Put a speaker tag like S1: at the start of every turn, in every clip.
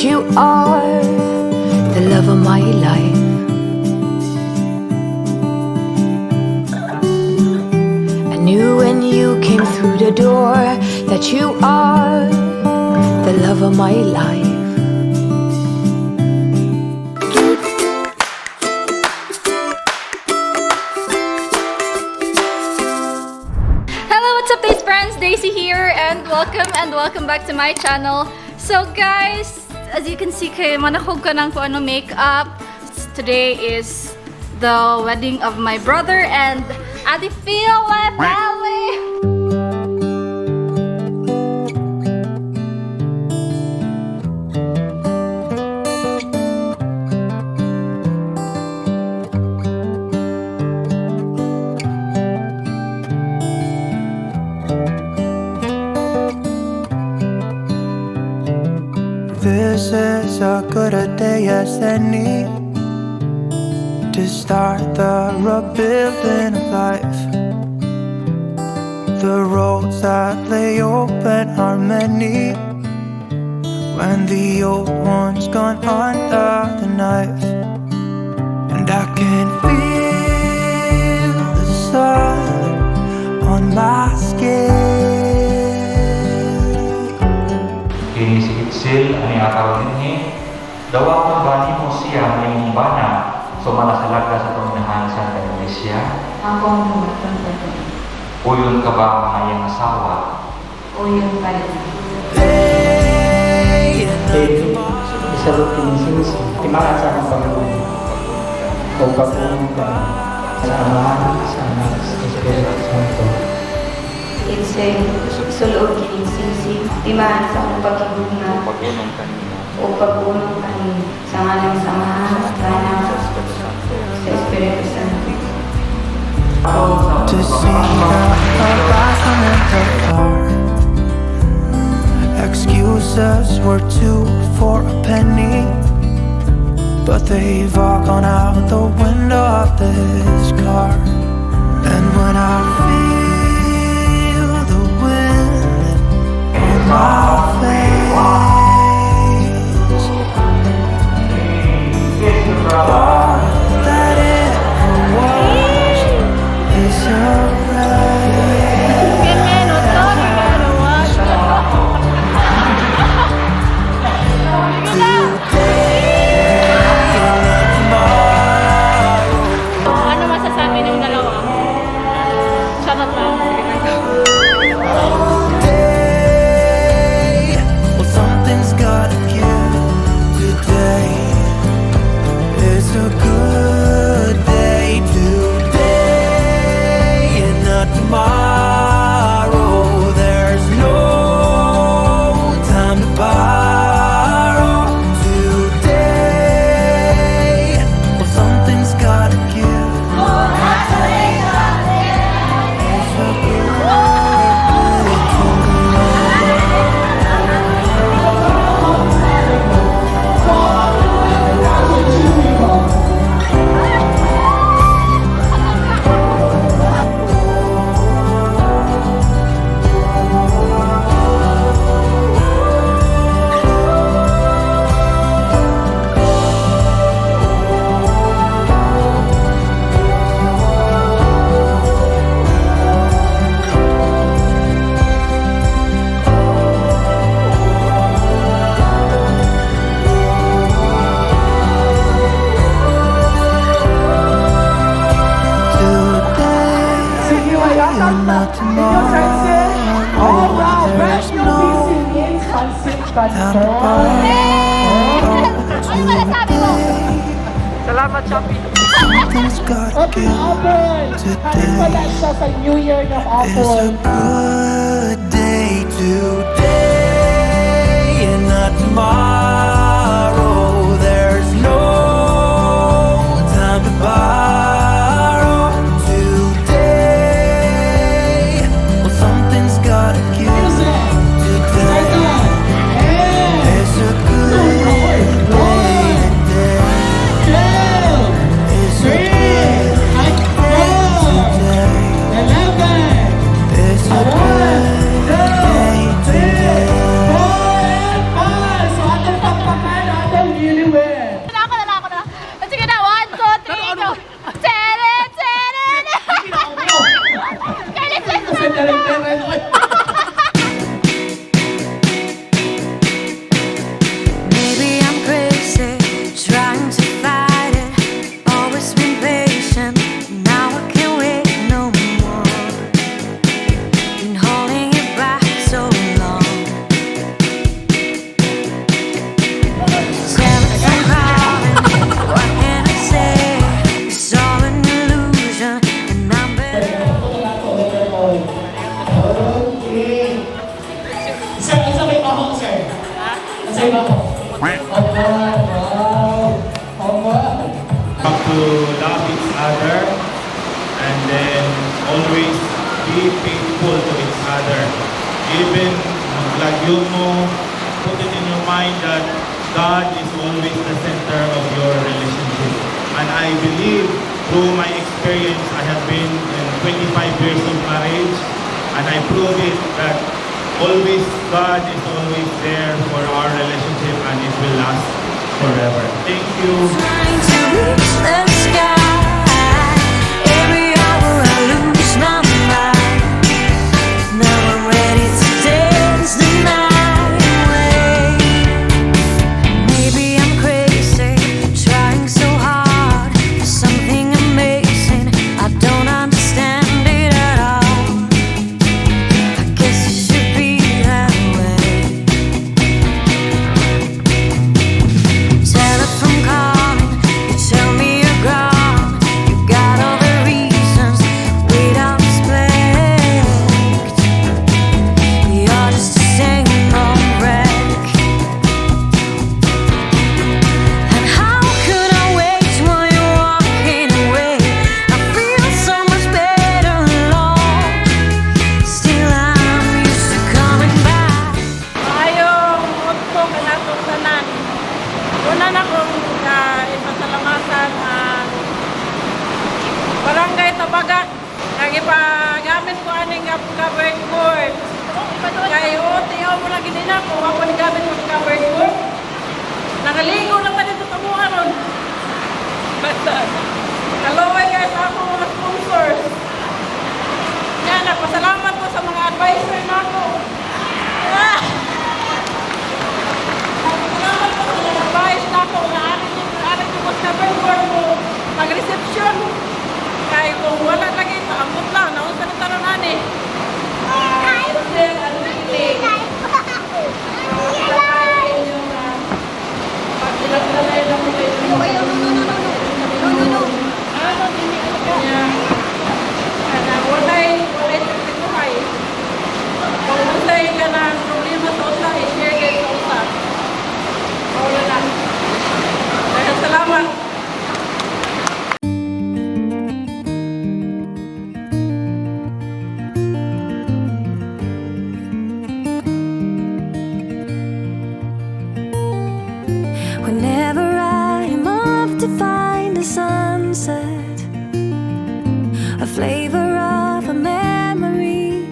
S1: That you are the love of my life. I knew when you came through the door that you are the love of my life.
S2: Hello, what's up, Days friends? Daisy here, and welcome back to my channel. So guys, as you can see, kay manakog ka ng kung ano makeup. Today is the wedding of my brother and Ate Phil family.
S3: This is as good a day as any to start the rebuilding of life. The roads that lay open are many when the old one's gone under the knife. And I can feel the sun on my skin.
S4: Kini si Itzel ani akaron dinhi, dawatan ba nimo siya nga imong bana sumala sa lagas sa panginahan sa Iglesia?
S5: Ako ang buhaton pa rin.
S4: Uyon ka ba nga iyang asawa?
S5: O yung palit.
S3: Day and
S6: David, isalot kini Singsi, timaan sa akong Panginoon. O pag-unong ka sa Amahan, sa Anak, sa Espiritu Santo.
S5: Itzel, sulod kining sisi, timaan sa akong paghigugma
S4: Pag-unong kanimo
S5: o pag-unong kanimo sa ngalan sa Amahan, sa Anak, sa Espiritu Santo.
S3: To see the horizon and the far. Excuses were two for a penny, but they've all gone out the window of this car. And when I feel the wind on my face, all that ever was is a race. Today and not tomorrow.
S2: Ano masasabi ng dalawa? Charot lang.
S3: Day. Well, something's gotta give today. It's a good day today and not tomorrow. There's no time to borrow today. Well, something's gotta give. It's a good day today. Today and not tomorrow. There's no time to borrow.
S2: Ano masasabi mo?
S6: Salamat, Shopee!
S3: Something's gotta give today.
S7: Wala siya sa New Year ng
S3: It's
S7: Apple.
S3: a good day today and not tomorrow. There's no time to borrow today. Well, something's gotta give today. It's a good day today. It's a good day today. It's a good day today.
S7: God is always the center of your relationship. And I believe through my experience, I have been in 25 years of marriage, and I prove it that always God is always there for our relationship and it will last forever. Thank you.
S8: Trying to reach the sky. Every hour I lose my mind. Now I'm ready to dance the night away. Maybe I'm crazy, trying so hard for something amazing. I don't understand it at all. I guess it should be that way. Telephone calling, you tell me you're gone. You got all the reasons we don't expect. You're just a single wreck. And how could I wait while you're walking away? I feel so much better alone. Still, I'm used to coming back.
S9: Maayong udto kanatong tanan. Una na kong ipasalamatan ang Barangay Tabagak ang ipagamit ko aning covered court. Kay OTO mo lang gini na kung ako ni gamit mo covered court. Nakaligo na pa dito sa mga ron. Basta, kaluoy kayo sa akong mga sponsors. Yan, nagpasalamat ko sa mga advisor nako. Ah! Salamat po sa mga advice nako nga ani ko sa covered court mo mag-reception. Kay kung wala lagi paambot lang naunsa na taron ani. Ah, Rosel Enrique. Inyong pagdilag-dilay lang ko. No, no, no. Kanya, kana walay sakripuhay. Kung unsay ka ng problema sa usa, i-share kayo sa usa. Wala na. Daghang salamat.
S8: Whenever I'm off to find a sunset, a flavor of a memory.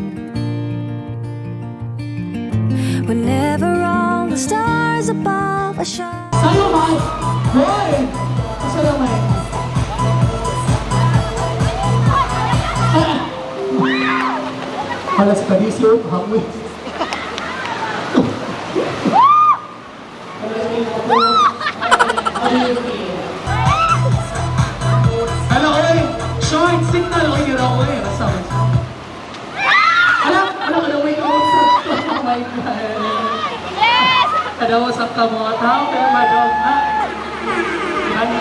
S8: Whenever all the stars above are shining.
S10: Salamat! Hoy! Salamat! Halas Parisio, hamoy. Ano, oy? Short signal, oy, gano'n ko eh. Basta, basta. Alam, alam, alam, wait, oh, oh my God.
S2: Yes!
S10: Ano, sa kamot, ha? Pero madog, ha? Ano?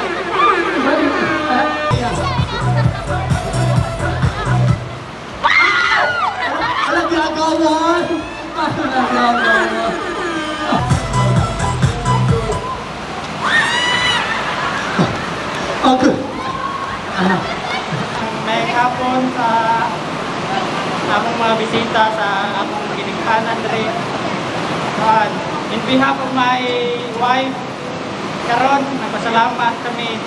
S10: Ha? Yeah. Alam, ginagawan! Ano nagagawa? Okay. Ano?
S6: May hapon sa among mga bisita sa among ginikhanan diri. Kuan, in behalf of my wife, karon nagpasalamat kami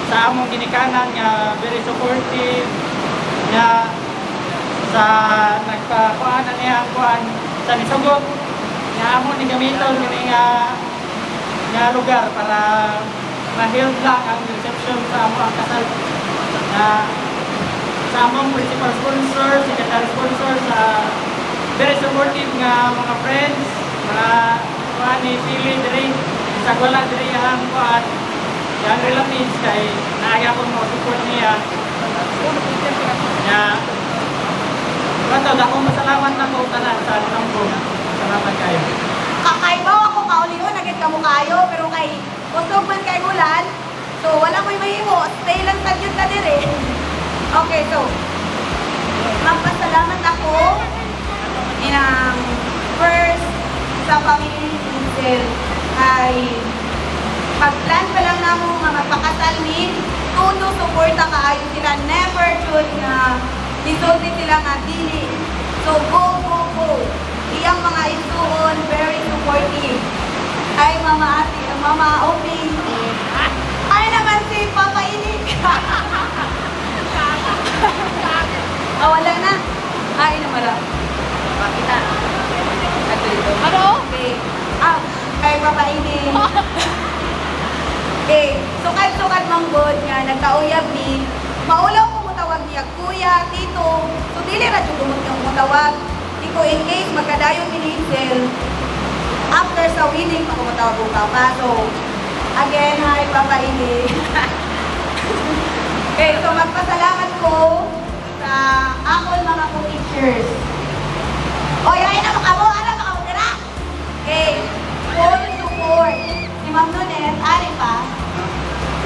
S6: sa among ginikanan nga very supportive nga sa nagpakuan na niya ang kuan sa nisugot nga amo ni gamiton kini nga lugar para ma-held lang ang reception sa amo ang kasal na sa among principal sponsor, secondary sponsor, sa very supportive nga mga friends, mga kuan ni Pili diri, sa wala diri ang kuan, yang relatives kay naaya ko mo support niya. Nga Kato, dako masalamat na ko tanan sa tambong. Salamat kayo.
S11: Kakaibaw ako kaulihon, nagit kamo kayo, pero kay kusog man kay ulan, so wala ko'y mahimo, stay lang sa gyud ka dire. Okay, so magpasalamat ako inang first sa family ni Denzel kay pagplan pa lang namo nga magpakasal mi, todo suporta kaayo sila, never jud nga gisulti sila nga dili. So go, go, go. Iyang mga isuon, very supportive. Hi, Mama Ate, Mama Opi. Hi naman si Papa Inik. Oh, wala na. Ay, na wala. Pakita.
S2: Ano?
S11: Okay. Ah, kay Papa Inik. Okay, sukad-sukad man gud nga nagkauyab ni, maulaw ko mutawag niya kuya, tito. So dili ra jud mo mutawag. Di ko in case magkadayon mi ni Itzel, after sa wedding ako mutawag ko papa. So again, hi, Papa Ini. Okay, so magpasalamat ko sa akon mga co-teachers. Oy, ay na makamo, ana makamo dira. Okay, full support. Si Ma'am Nunes, ari pa.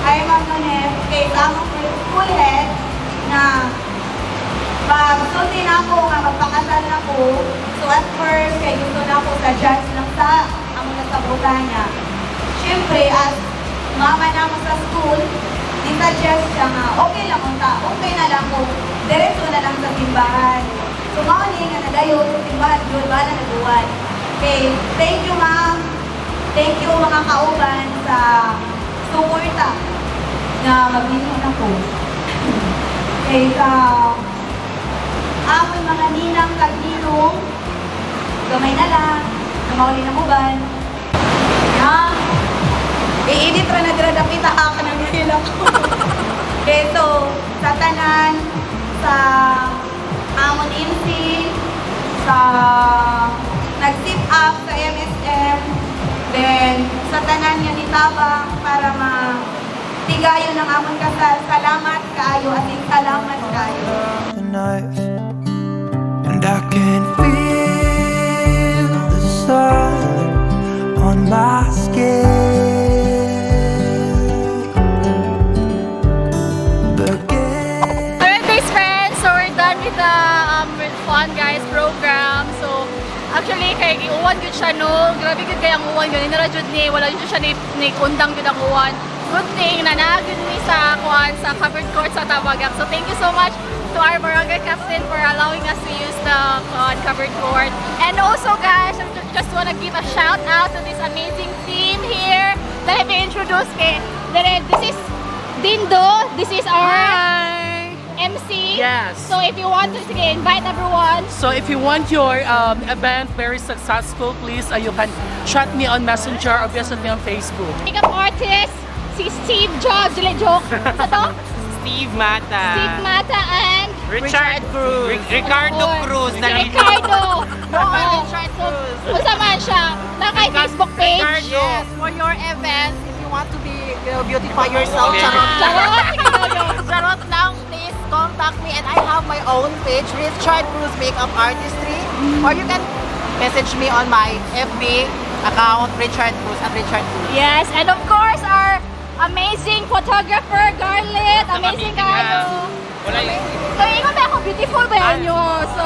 S11: Hi, Ma'am Nunes. Okay, sa among school head na pag sulti na ako nga magpakasal na ko. So at first, kay gusto na ako sa judge lang sa among nasabutan niya. Siyempre, as mama na mo sa school, di-suggest siya nga, okay lang unta, okay na lang kung diretso na lang sa simbahan. So mao ni nga nadayon sa simbahan, yun, bahala naguwan. Okay, thank you, ma'am. Thank you, mga kauban, sa suporta na magbinyo na ko. Okay, sa amon mga ninang kag ninong, gamay na lang, namauli na uban. Ha? I-edit ra na dira dapita ka ng hila ko. Okay, so sa tanan, sa amon MC, sa nag-sit up sa MSM, then sa tanan nga nitabang para ma tigayon ng amon kasal. Salamat kaayo, as in salamat kaayo.
S3: The knife, and I can feel the sun on my skin. Begin.
S2: Alright, best friends, so we're done with the with Fun Guys program. So, actually, kay giuwan gyud siya, no? Grabe gyud kay ang uwan. Ganun na jud ni, wala jud siya ni undang gyud ang uwan. Good thing na naa gyud ni sa kuan sa covered court sa Tabagak. So, thank you so much to our barangay captain for allowing us to use the covered court. And also, guys, I just wanna give a shout out to this amazing team here. Let me introduce kay. This is Dindo. This is our MC.
S10: Yes.
S2: So if you want to, sige, invite everyone.
S10: So if you want your event very successful, please you can chat me on Messenger or visit me on Facebook.
S2: Makeup artist, si Steve Jobs. Dili, joke. Sa to?
S6: Steve Mata.
S2: Steve Mata and
S6: Richard Cruz. Ricardo Cruz.
S2: Si Ricardo. Oo.
S6: Richard Cruz.
S2: Unsa man siya? Na kay Facebook page.
S6: Yes,
S12: for your events, if you want to be beautify yourself, charot.
S2: Charot. Sige, go.
S12: Charot lang, please contact me and I have my own page, Richard Cruz Makeup Artistry. Or you can message me on my FB account, Richard Cruz, at Richard Cruz.
S2: Yes, and of course our amazing photographer, Garlet. Amazing kayo.
S6: Wala.
S2: So, ingon ba ako, beautiful ba yan nyo? So,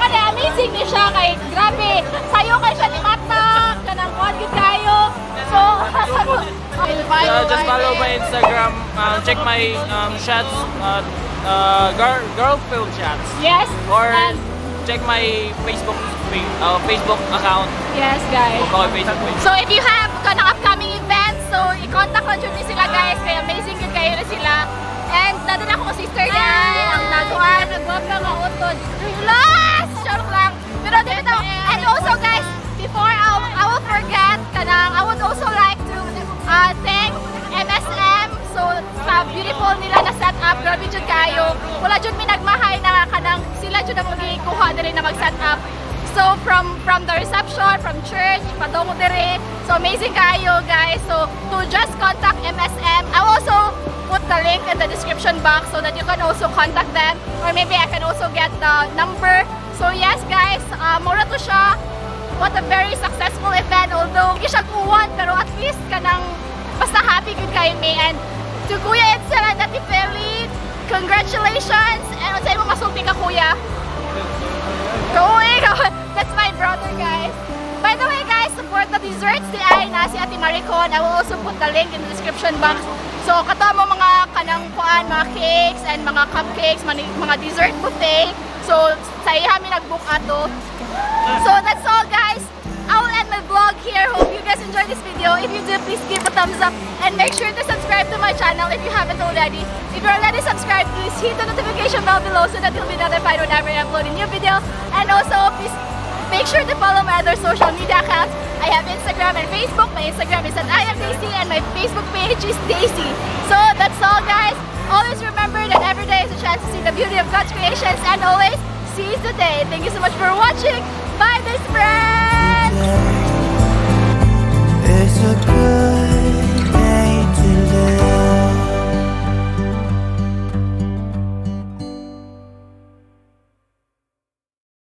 S2: kada amazing ni siya kay grabe. Sayo kay siya ni Mata, kanang kuan gyud kayo. So,
S6: Just follow my Instagram, check my shots, girl film shots. Or check my Facebook account.
S2: Yes, guys.
S6: O Facebook page.
S2: So if you have kanang upcoming events, so i-contact lang jud ni sila, guys, kay amazing gyud kayo na sila. And nandun ako sister guys, ang naguan, nagwapa nga utod. Last! Charot lang. Pero di bitaw. And also, guys, before I will forget, kanang I would also like to thank MSM. So sa beautiful nila na setup, grabe jud kayo. Wala jud mi nagmahay na kanang sila jud ang magikuha diri na mag-set up. So from the reception, from church, padungo diri. So amazing kayo, guys. So to just contact MSM. I will also put the link in the description box so that you can also contact them or maybe I can also get the number. So yes, guys, mura to siya. What a very successful event, although hindi siya kuwan, pero at least kanang basta happy gud kayo mi. And to Kuya Edsel and Ate Feli, congratulations! And unsay mo masulti ka, kuya? Kauwi ka! That's my brother, guys. By the way, guys, support the desserts di ay na si Ate Maricon. I will also put the link in the description box. So, kato mo mga kanang kuan, mga cakes and mga cupcakes, mga dessert buffet. So, sa iha mi nag-book ato. So, that's all, guys. I will end my vlog here. Hope you guys enjoyed this. this video. If you do, please give a thumbs up and make sure to subscribe to my channel if you haven't already. If you're already subscribed, please hit the notification bell below so that you'll be notified whenever I upload a new video. And also, please make sure to follow my other social media accounts. I have Instagram and Facebook. My Instagram is @IamDaisy and my Facebook page is Daisy. So that's all, guys. Always remember that every day is a chance to see the beauty of God's creations and always seize the day. Thank you so much for watching.